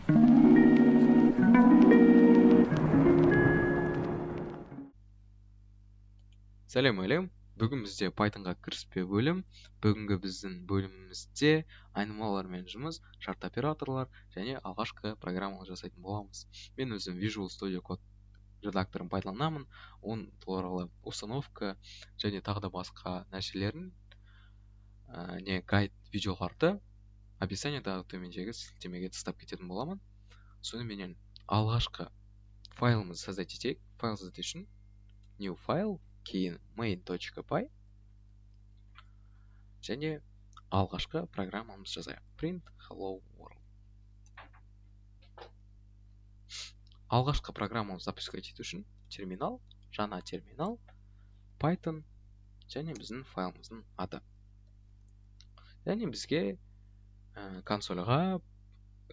Сәлем әлем. Бүгін бізде Pythonға кіріспе бөлім. Бүгінгі біздің бөлімімізде айнымалылармен жұмыс, шарт операторлар және алғашқы программалар жасайтын боламыз. Мен өзім Visual Studio Code редакторын пайдаланамын. Оның туралы установка және тағы да басқа нәрселерін, не гайд видеоларды описаниедағы төмендегі сілтемеге тастап кететін боламын. Соныменен алғашқы файлымызды создать етейік. Файл создать үшін new file, кейін main.py және алғашқы программамызды жазайық. Print hello world. Алғашқы программамызды запускать ету үшін терминал, жаңа терминал, Python және біздің файлымыздың аты. Және бізге консольға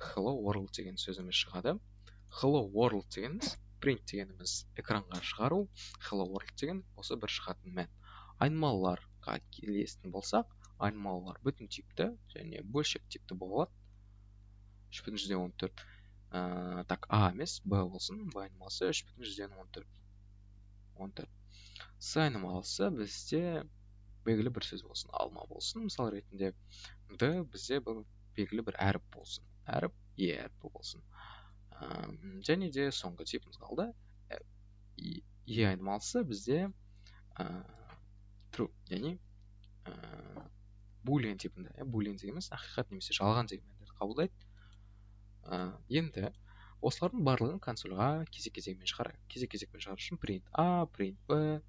hello world деген сөзіміз шығады. Hello world дегеніміз print дегеніміз экранға шығару, hello world деген осы бір шығатын мән. Айнымалыларға келесін болсақ, айнымалылар бүтін типті және бөлшек типті болады. 3,14. Так, А емес, Б болсын. Б айнымалысы 3,14. 14. С айнымалысы бізде белгілі бір сөз болсын, алма болсын, мысал ретінде. Д бізде бұл белгілі бір әріп болсын. Әріп Е әрпі болсын. Және де соңғы типіміз қалды. Е айнымалысы бізде true, яғни boolean типінде. Boolean дегеніміз ақиқат немесе жалған деген мәндерді қабылдайды. Енді осылардың барлығын консольға кезек-кезегімен шығарайық. Кезек-кезекпен шығару үшін print A, print B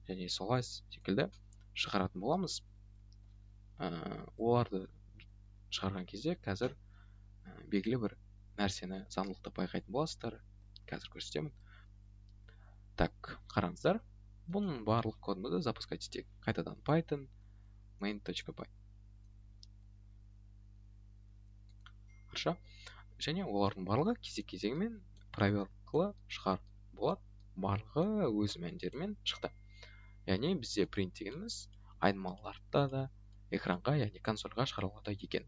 және солай секілді шығаратын боламыз. Оларды шығарған кезде қазір белгілі бір нәрсені заңдылықты байқайтын боласыздар. Қазір көрсетемін. Так, қараңыздар. Бұның барлық кодымызды запускать етейік. Қайтадан Python main.py. Хорошо. Және олардың барлығы кезек-кезегімен пробел арқылы шығар болады. Барлығы өз мәндерімен шықты. Яғни бізде print дегеніміз айнымалыларды да экранға, яғни консольға шығара алады екен.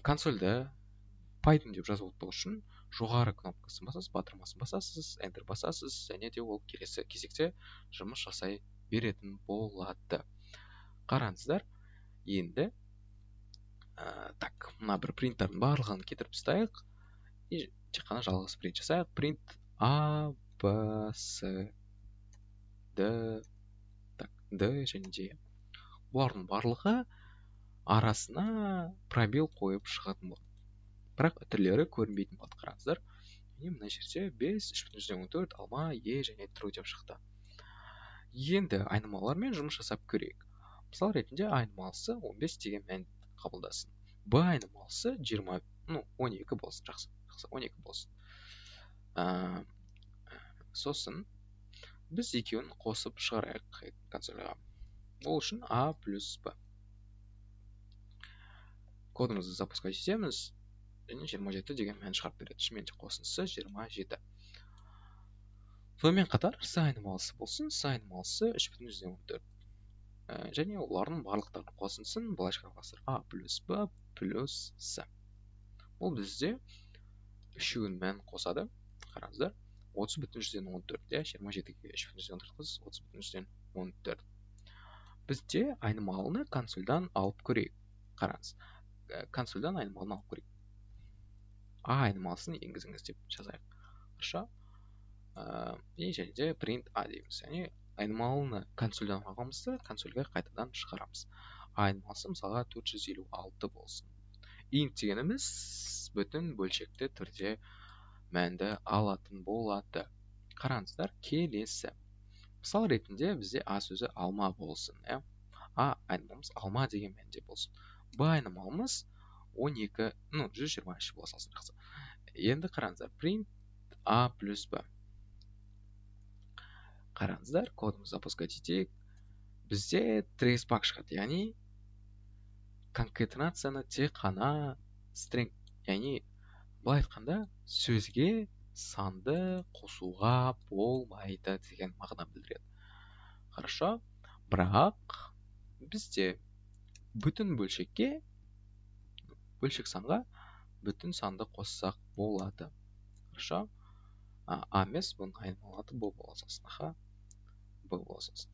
Консольді Python деп жазып отыру үшін жоғары кнопкасын басасыз, батырмасын басасыз, Enter басасыз, және де ол келесі кезекте жұмыс жасай беретін болады. Қараңыздар, енді так, мына бір принттардың барлығын кетіріп тастайық. И тек қана жалғыз принт жасайық. Print A, B, C, D, так, D және D. Бұлардың барлығы арасына пробел қойып шығатын болады. Бірақ түрлері көрінбейтін болады, қараңыздар. Міне мына жерде 5, 3,14, алма, Е және true деп шықты. Енді айнымалылармен жұмыс жасап көрейік. Мысал ретінде айнымалысы 15 деген мән қабылдасын. Б айнымалысы 20, ну, 12 болсын, жақсы, жақсы, 12 болсын. Сосын біз екеуін қосып шығарайық консольға. Ол үшін А плюс Б. Кодымызды запускать етеміз. Және 27 деген мән шығарып береді. Шынымен де қосындысы 27. Сонымен қатар С айнымалысы болсын. С айнымалысы 3,14. Және олардың барлықтарының қосындысын былай шығара аласыздар. А плюс Б плюс С. Ол бізде үшеуінің мәнін қосады. Қараңыздар, 30,14, иә, 27-ге 3,14 қосасыз, 30,14. Бізде айнымалыны консольдан алып көрейік. Қараңыз, консольдан айнымалыны алып көрейік. А айнымалысын енгізіңіз деп жазайық. Хорошо. И және де print A дейміз. Яғни айнымалыны консольдан алғанымызды консольге қайтадан шығарамыз. А айнымалысы мысалға 456 болсын. Int дегеніміз бүтін бөлшекті түрде мәнді алатын болады. Қараңыздар, келесі. Мысал ретінде бізде А сөзі алма болсын, иә? А айнымалымыз алма деген мәнде болсын. Б айнымалымыз 12, ну, 123 бола салсын, жақсы. Енді қараңыздар, print А плюс Б. Қараңыздар, кодымызды запускать етейік. Бізде traceback шығады, яғни конкатенацияны тек қана string, яғни былай айтқанда сөзге санды қосуға болмайды деген мағына білдіреді. Хорошо, бірақ бізде бүтін бөлшекке, бөлшек санға бүтін санды қоссақ болады. Хорошо? А емес, бұның айнымалы аты Б бола салсын. Аха, Б бола салсын.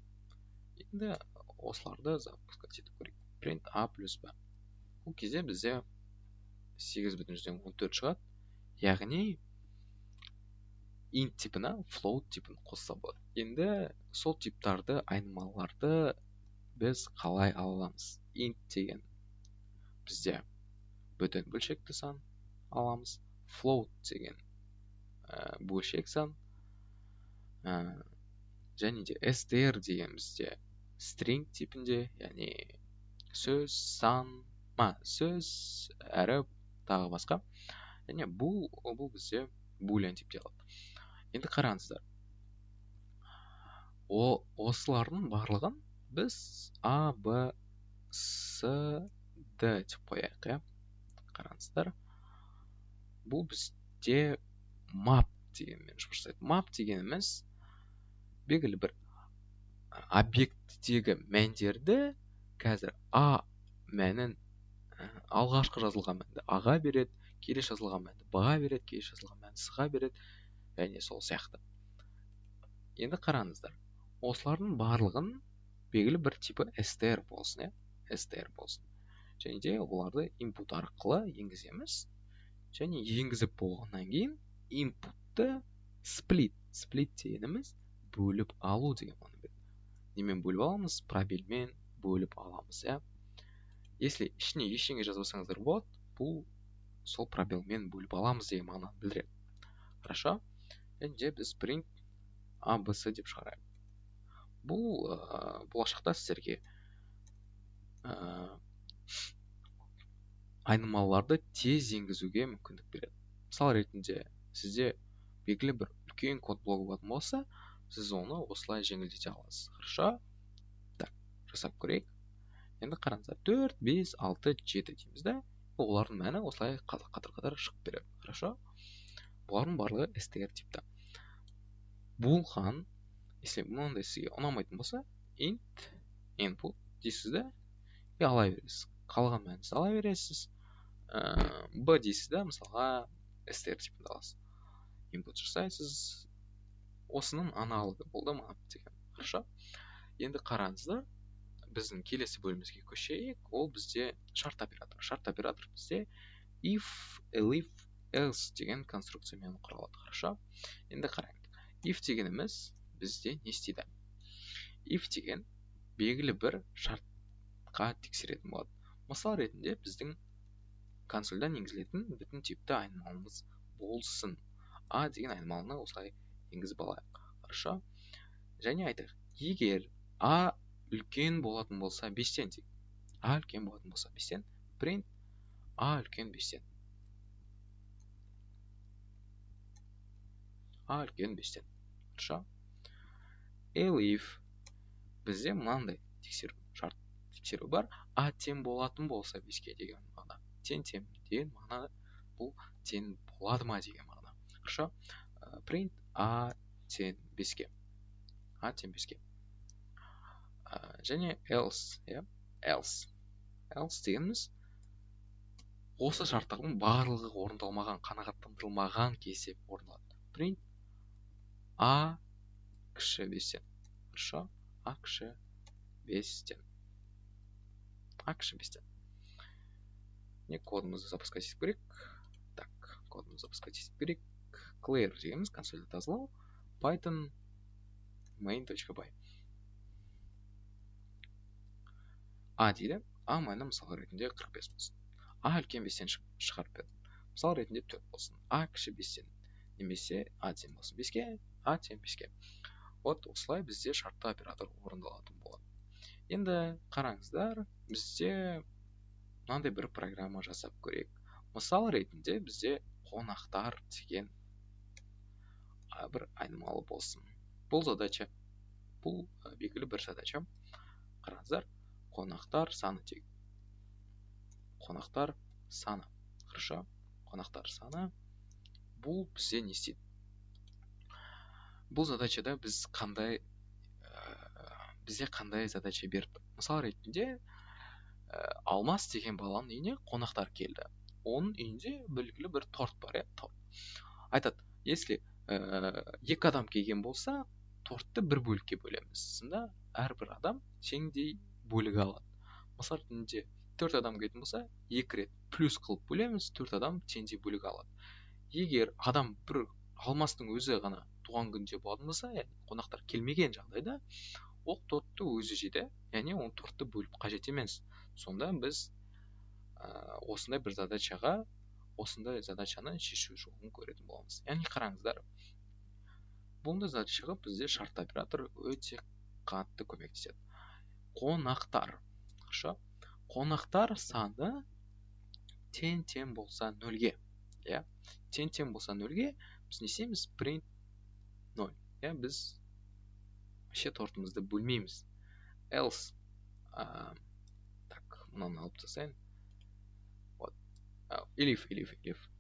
Енді осыларды запускать ету керек. Print А плюс Б. Бұл кезде бізде 8,14 шығады. Яғни int типіне float типін қосса болады. Енді сол типтарды, айнымалыларды біз қалай ала аламыз? Int деген бізде бүтін бөлшекті сан аламыз. Float деген бөлшек сан. Және де str деген бізде string типінде, яғни сөз, сан, сөз, әріп, тағы басқа. Және бұл бізде boolean типте алады. Енді қараңыздар. Осылардың барлығын біз А, Б, С, Д деп қояйық, иә. Қараңыздар. Бұл бізде map дегенмен жұмыс жасайды. Map дегеніміз белгілі бір объекттегі мәндерді қазір А мәнін алғашқы жазылған мәнді А-ға береді, келесі жазылған мәнді Б-ға береді, келесі жазылған мәнді С-ға береді, және сол сияқты. Енді қараңыздар, осылардың барлығын белгілі бір типі str болсын, иә, str болсын. Және де оларды input арқылы енгіземіз. Және енгізіп болғаннан кейін inputты split, split дегеніміз бөліп алу деген мағына береді. Немен бөліп аламыз? Пробелмен бөліп аламыз, иә. Если ішіне ештеңе жазбасаңыздар болады, бұл сол пробелмен бөліп аламыз деген мағынаны білдіреді. Хорошо? Және де біз print A, B, C деп шығарайық. Бұл болашақта сіздерге айнымалыларды тез енгізуге мүмкіндік береді. Мысал ретінде сізде белгілі бір үлкен код блогы болатын болса, сіз оны осылай жеңілдете аласыз. Хорошо? Так, жасап көрейік. Енді қараңыздар, 4, 5, 6, 7 дейміз да, олардың мәні осылай қатар-қатар шығып береді. Хорошо? Бұлардың барлығы str типті. Болған, если мынандай сізге ұнамайтын болса, int input дейсіз да, и ала бересіз. Қалған мәнін ала бересіз. B дейсіз да, мысалға str типінде аласыз. Input жасайсыз. Осының аналогы болды map деген. Хорошо? Енді қараңыздар, біздің келесі бөлімімізге көшейік. Ол бізде шарт оператор. Шарт оператор бізде if, elif, else деген конструкциямен құралады. Хорошо? Енді қарайық. If дегеніміз бізде не істейді? If деген белгілі бір шартқа тексеретін болады. Мысал ретінде біздің консольдан енгізілетін бүтін типті айнымалымыз болсын. А деген айнымалыны осылай енгізіп алайық. Хорошо? Және айтайық, егер А үлкен болатын болса 5-тен дейік. А үлкен болатын болса 5-тен, print А үлкен 5-тен. А үлкен 5-тен. Хорошо? Elif бізде мынандай тексеру, шарт тексеру бар. А тең болатын болса 5-ке деген мағына. Тең тең деген мағына, бұл тең болады ма деген мағына. Хорошо? Print А тең 5-ке. А тең 5-ке. Және else, иә, else. Else дегеніміз осы шарттардың барлығы орындалмаған, қанағаттандырылмаған кезде орындалады. Print А кіші 5-тен. Хорошо? А кіші 5-тен. А кіші 5-тен. Не, кодымызды запускать етіп көрейік. Так, кодымызды запускать етіп көрейік. Clear дегеніміз консольді тазалау. Python main.py. А дейді. А мәні мысал ретінде 45 болсын. А үлкен 5-тен шығарып берді. Мысал ретінде 4 болсын. А кіші 5-тен. Немесе А тең болсын 5-ке, А тең 5-ке. Вот осылай бізде шартты оператор орындалатын болады. Енді қараңыздар, бізде мынандай бір программа жасап көрейік. Мысал ретінде бізде қонақтар деген бір айнымалы болсын. Бұл задача, бұл белгілі бір задача. Қараңыздар, қонақтар саны тек. Қонақтар саны. Хорошо? Қонақтар саны. Бұл бізде не істейді? Бұл задачада біз қандай, бізде қандай задача беріп тұр? Мысал ретінде, Алмас деген баланың үйіне қонақтар келді. Оның үйінде белгілі бір торт бар, иә, торт. Айтады, если екі адам келген болса, тортты бір бөлікке бөлеміз. Сонда әрбір адам теңдей бөлік алады. Мысал ретінде 4 адам келетін болса, 2 рет плюс қылып бөлеміз, 4 адам теңдей бөлік алады. Егер адам бір Алмастың өзі ғана туған күнде болатын болса, яғни қонақтар келмеген жағдайда, ол тортты өзі жейді, яғни оны тортты бөліп қажет емес. Сонда біз осындай бір задачаға, осындай задачаны шешу жолын көретін боламыз. Яғни қараңыздар, бұндай задачаға бізде шартты оператор өте қатты көмектеседі. Қонақтар. Хорошо? Қонақтар саны тең-тең болса нөлге. Иә? Тең-тең болса нөлге біз не істейміз? Print 0. Иә, біз вообще тортымызды бөлмейміз. Else. Так, мынаны алып тастайын. Вот. Elif.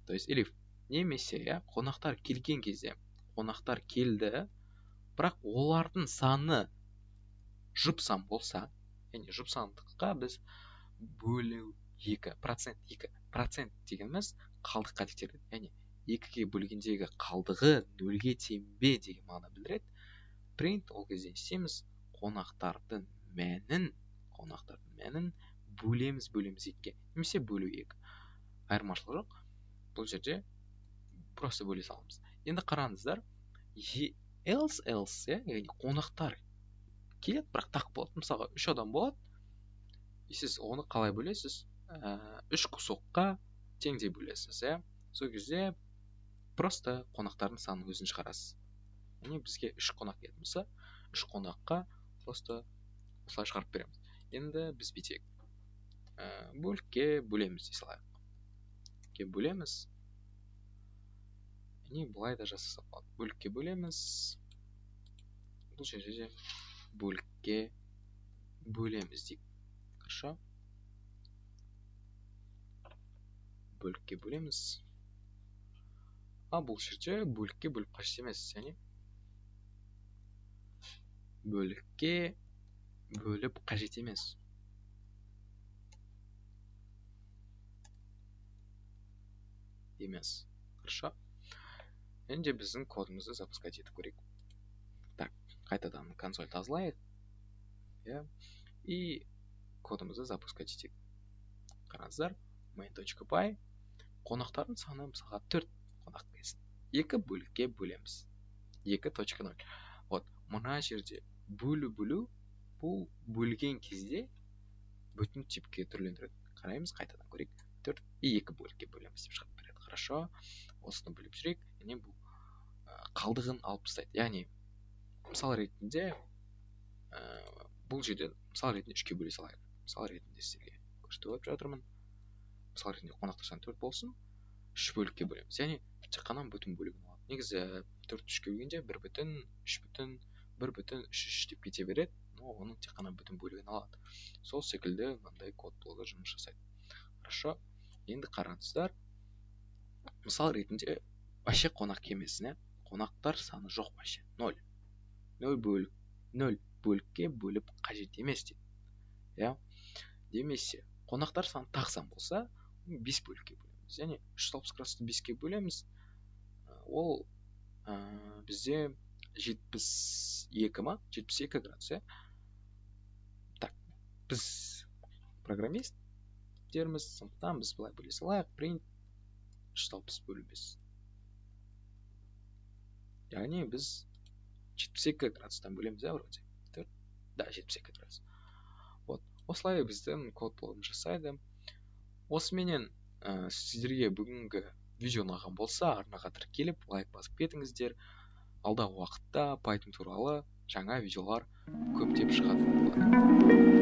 То есть elif. Немесе, иә, қонақтар келген кезде, қонақтар келді, бірақ олардың саны жұп сан болса, яғни жұп сандыққа біз бөлу 2, процент 2, процент дегеніміз қалдыққа тексереді. Яғни 2-ге бөлгендегі қалдығы 0-ге тең бе деген мағына білдіреді. Print ол кезде істейміз, қонақтардың мәнін бөлеміз 2-ге, немесе бөлу 2. Айырмашылық жоқ. Бұл жерде просто бөле саламыз. Енді қараңыздар, else, яғни қонақтар келеді, бірақ тақ болады. Мысалға 3 адам болады. Сіз оны қалай бөлесіз? 3 кусокқа теңдей бөлесіз, иә. Сол кезде просто қонақтардың санын өзін шығарасыз. Яғни бізге 3 қонақ келетін болса, 3 қонаққа просто осылай шығарып береміз. Енді біз бүйтейік. Бөлікке бөлеміз дей салайық. Бөлікке бөлеміз. Яғни былай да жасаса болады. Бөлікке бөлеміз. Бұл жерде де бөлікке бөлеміз дейік. Хорошо? Бөлікке бөлеміз. А бұл жерде бөлікке бөліп қажет емес, яғни бөлікке бөліп қажет емес. Хорошо? Енді біздің кодымызды запускать етіп көрейік. Так, қайтадан консоль тазалайық. Иә. И кодымызды запускать етейік. Қараңыздар, main.py қонақтардың саны мысалға 4 қонақ келсін. 2 бөлікке бөлеміз. 2.0. Вот, мына жерде бөлу бұл бөлген кезде бүтін типке түрлендіреді. Қараймыз, қайтадан көрейік. 4 и 2 бөлікке бөлеміз деп шығарып береді. Хорошо. Осыны бөліп жүрейік. Яғни бұл қалдығын алып тастайды. Яғни мысал ретінде бұл жерде мысал ретінде 3-ке бөле салайық. Мысал ретінде сіздерге көрсетіп жатырмын. Мысал ретінде қонақтар саны 4 болсын, 3 бөлікке бөлеміз. Яғни тек қана бүтін бөлігін алады. Негізі 4 3-ке бөлгенде 1 бүтін, 3 бүтін, 1 бүтін, 3 3 деп кете береді. Но оның тек қана бүтін бөлігін алады. Сол секілді мынандай код блогы жұмыс жасайды. Хорошо. Енді қараңыздар. Мысал ретінде вообще қонақ келмесін, қонақтар саны жоқ вообще. 0. 0 бөлікке бөліп қажет емес дейді. Иә. Немесе қонақтар саны тақ сан болса, 5 бөлікке бөлеміз. Яғни 360 градусты 5-ке бөлеміз. Ол бізде 72 ма? 72 градус, иә. Так, біз программисттерміз, сондықтан біз былай бөле салайық. Print 360 бөлу 5. Яғни біз 72 градустан бөлеміз, иә, вроде. 4, да, 72 градус. Вот, осылай біздің код блогын жасайды. Осыменен сіздерге бүгінгі видео ұнаған болса, арнаға тіркеліп, лайк басып кетіңіздер. Алдағы уақытта Python туралы жаңа видеолар көптеп шығатын болады.